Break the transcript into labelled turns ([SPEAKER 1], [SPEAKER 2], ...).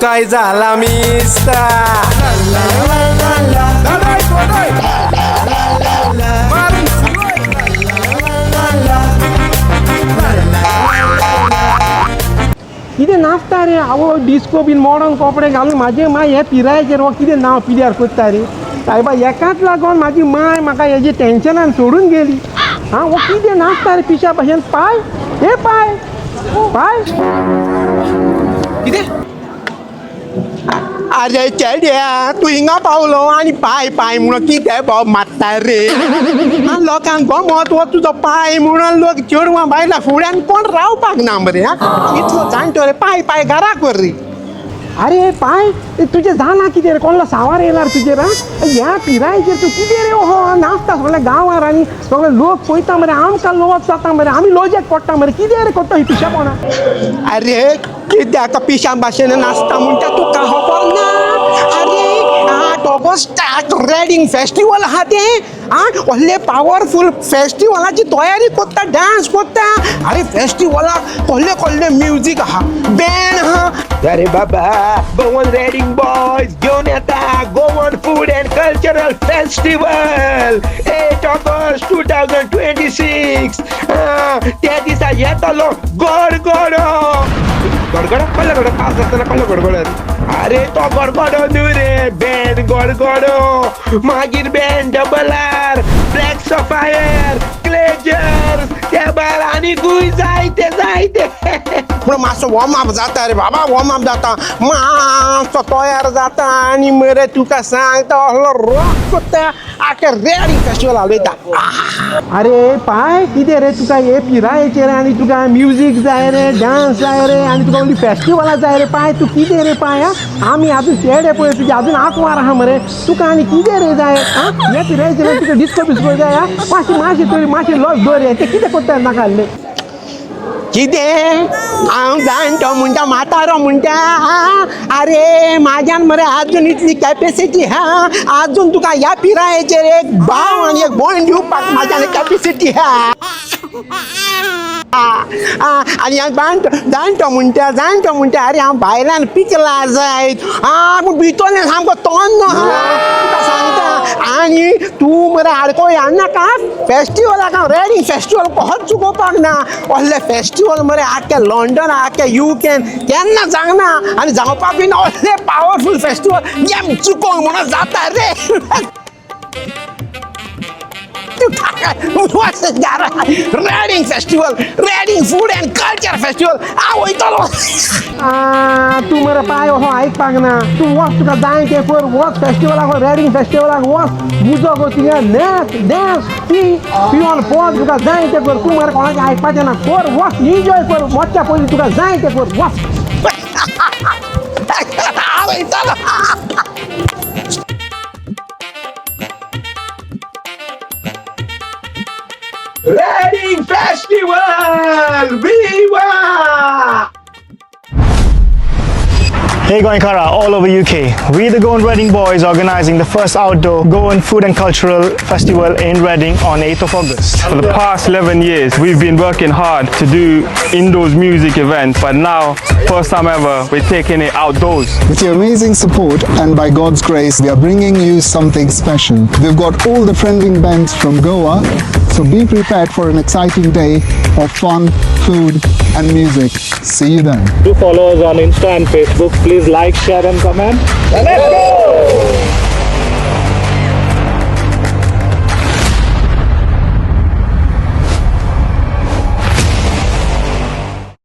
[SPEAKER 1] काय झाला मिस्ता.
[SPEAKER 2] कितें नाचता रे आवय, डिस्को बीन मॉडर्न कपडे घालून म्हाजे माय हे पिरायेचेर हो कितें नांव पिड्यार कोत्ता रे सायबा. एकाच लागून म्हाजी माय म्हाका हेजे टेंशनान सोडून गेली. आं, हो कितें नाचता रे पिशा भशेन. पाय हे पाय पाय.
[SPEAKER 1] कितें? अरे चेड्या, तूं हिंगा पावलो आनी पाय पाय म्हणून कितें बोब मारता रे? आं, लोकांक गमत हो तुजो पाय म्हणून लोक चेडवां बायलां फुड्यान कोण रावपाक ना मरे. आं, इतलो जाणटो रे, पाय पाय घराक व्हर रे.
[SPEAKER 2] अरे पाय, ते तुजें जालां कितें रे? कोणलो सावार येयला रे तुजेर? आं, ह्या पिरायेचेर तूं कितें रे हो नाचता सगळ्या गांवार आनी सगळे लोक पळयता मरे. आमकां लज जाता मरे, आमी लजेक पडटा मरे. कितें रे कोत्ता ही पिशेपणां?
[SPEAKER 1] अरे कित्याक पिशां भाशेन नाचता म्हणटा तुका खबर ना? अरे 8 ऑगस्टाक रेडींग फेस्टिवल आहा तें. आं, व्हडले पावरफूल फेस्टिवलाची तयारी कोत्ता, डांस कोत्ता. अरे फेस्टिवलाक कसले कसले म्युजीक आहा, बँड आहा. अरे बाबा, गोवन रेडिंग बॉयज घेवन येता Goan food and cultural festival 8 August 2026. त्या दिसा येतलो गडगडो. गडगडो कसलो गडगडो? पावस आसतना कसलो गडगडो? अरे तो गडगडो न्हू रे, बँड गडगडो, मागीर band double R, black sapphire, क्लेजर्स, त्या भायर आनीकूय जायते जायते. पूण मातसो वॉर्म अप जाता रे बाबा, वॉर्म अप जाता, मातसो तयार जाता आनी मरे तुका सांगता, असलो रॉक कोत्ता, आख्या रेडी फेस्टिवल हालयता.
[SPEAKER 2] अरे पाय, कितें रे तुका हे पिरायेचेर आनी तुका म्युजीक जाय रे, डांस जाय रे आनी तुका व्हडली फेस्टिवलां जाय रे? पाय तूं कितें रे पाय? आं, आमी आजून चेडे पळय तुजे आजून आंकवार आहा मरे, तुका आनी कितें रे जाय? आं, हे पिरायेचेर तुका डिस्को बिस्को जाय? आं, मातशी मातशी तरी मातशी लज दवर रे. ते कितें कोत्ता नाका आहले.
[SPEAKER 1] कितें हांव जाणटो म्हणटा, म्हातारो म्हणटा? अरे म्हाज्यान मरे आजून इतली कॅपेसिटी हा, आजून तुका ह्या पिरायेचेर एक भाव आनी एक भयण दिवपाक म्हाज्यान कॅपेसिटी हा. आनी हांव जाणटो जाणटो म्हणटा, जाणटो म्हणटा. अरे हांव भायल्यान पिकला जायत आं, पूण भितरल्यान सामको तन्नो आहा, तुका सांगता. आनी तूं मरे आडको नाका फेस्टिवलाक. हांव रेडी फेस्टिवल कहच चुकोवपाक ना. असले फेस्टिवल मरे आख्या लंडन, आख्या युकेन केन्ना जावना आनी जावपाक बी ना. असले पावरफूल फेस्टिवल गेम चुकोवंक म्हणून जाता रे? Reading festival, Reading food and culture festival, हांव वयतलो.
[SPEAKER 2] तूं मरे पाय असो आयकपाक ना. तूं वच, तुका जाय तें कर. वच फेस्टिवलाक, रेडींग फेस्टिवलाक वच, उजो गो थिंगा, नाच, डांस, पी पिवन पोच, तुका जाय तें कर. तूं मरे कोणाचें आयकपाचें ना. कर, वच, एन्जॉय कर. वचच्या पयलीं तुका जाय तें कर, वच.
[SPEAKER 1] हांव वयतलो. Reading Festival! Viva!
[SPEAKER 3] Hey Goenkara, all over UK. We the Goan Reading Boys are organizing the first outdoor Goan Food and Cultural Festival in Reading on 8th of August.
[SPEAKER 4] For the past 11 years, we've been working hard to do indoors music events, but now, first time ever, we're taking it outdoors.
[SPEAKER 5] With your amazing support and by God's grace, we are bringing you something special. We've got all the trending bands from Goa, so be prepared for an exciting day of fun, food, and music. See you then.
[SPEAKER 6] Do follow us on Insta and Facebook. Please like, share and comment.
[SPEAKER 1] Let's go!